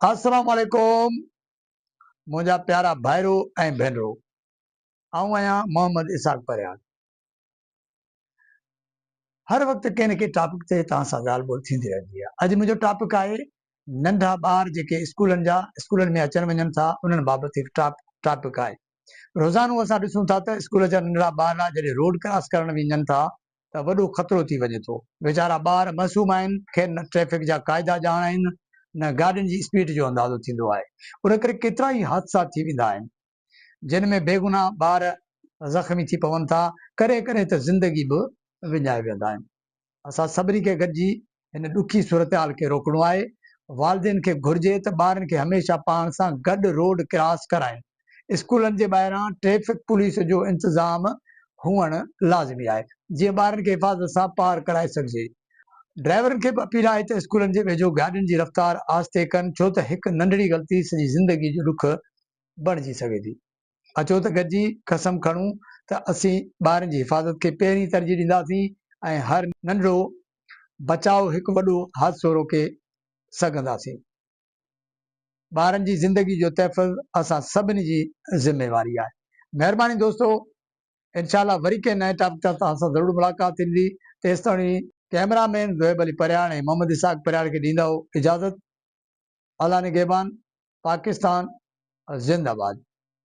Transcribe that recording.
السلام عليڪم منهنجا پيارا ڀائرو ۽ ڀينرو، آئون آهيان محمد اسحاق پريال. هر وقت ڪنهن نه ڪنهن ٽاپڪ تي توهان سان ڳالهه ٻولهه ٿيندي رهندي آهي. اڄ منهنجو ٽاپڪ آهي ننڍا ٻار جيڪي اسڪولن جا اسڪولن ۾ اچن وڃن ٿا انهن بابت هڪ ٽاپڪ آهي. روزانو اسان ڏسون ٿا ته اسڪول جا ننڍڙا ٻارڙا جڏهن روڊ ڪراس ڪرڻ وڃن ٿا ته وڏو خطرو ٿي وڃي ٿو. ويچارا ٻار معصوم آهن، کين نه ٽريفڪ جا قاعدا ڄاڻ آهن، نه گاڏين جي اسپيڊ جو اندازو ٿيندو آهي. ان ڪري ڪيترائي حادثا ٿي ويندا آهن، جن ۾ بيگناهه ٻار زخمي ٿي پون ٿا، ڪڏهن ڪڏهن ته زندگي به وڃائي ويهندا آهن. اسان سڀني کي گڏجي هن ڏکي صورتحال کي روڪڻو آهي. والدين کي گهرجي ته ٻارن کي هميشه پاڻ سان گڏ روڊ ڪراس ڪرائين. اسڪولن جي ٻاهران ٽريفڪ پوليس جو انتظام هئڻ لازمي آهي، جيئن ٻارن کي حفاظت سان پار ڪرائي سگهجي. ڊرائيورن کي به اپيل آهي ته اسڪولن جي ويجهو گاڏين جي رفتار آهستي ڪن، ڇو ته هڪ ننڍڙي غلطي سڄي زندگي جو ڏک بڻجي سگهي ٿي. اچو ته گڏجي قسم کڻون ته اسين ٻارن جي حفاظت کي پهرين ترجيح ڏينداسين ۽ هر ننڍڙو بچاء هڪ وڏو حادثو روڪي سگهنداسين. ٻارن جي زندگي جو تحفظ اسان سڀني جي ذميواري آهي. مهرباني دوستو انشاء الله وري ڪنهن نئين ٽاپڪ تي توهان سان ضرور ملاقات ٿيندي تيستائين ڪئميرا مين زوهيب علي پرياڻ ۽ محمد اسحاق پرياڻ کي ڏيندؤ اجازت. الله نگهبان پاڪستان زنده باد.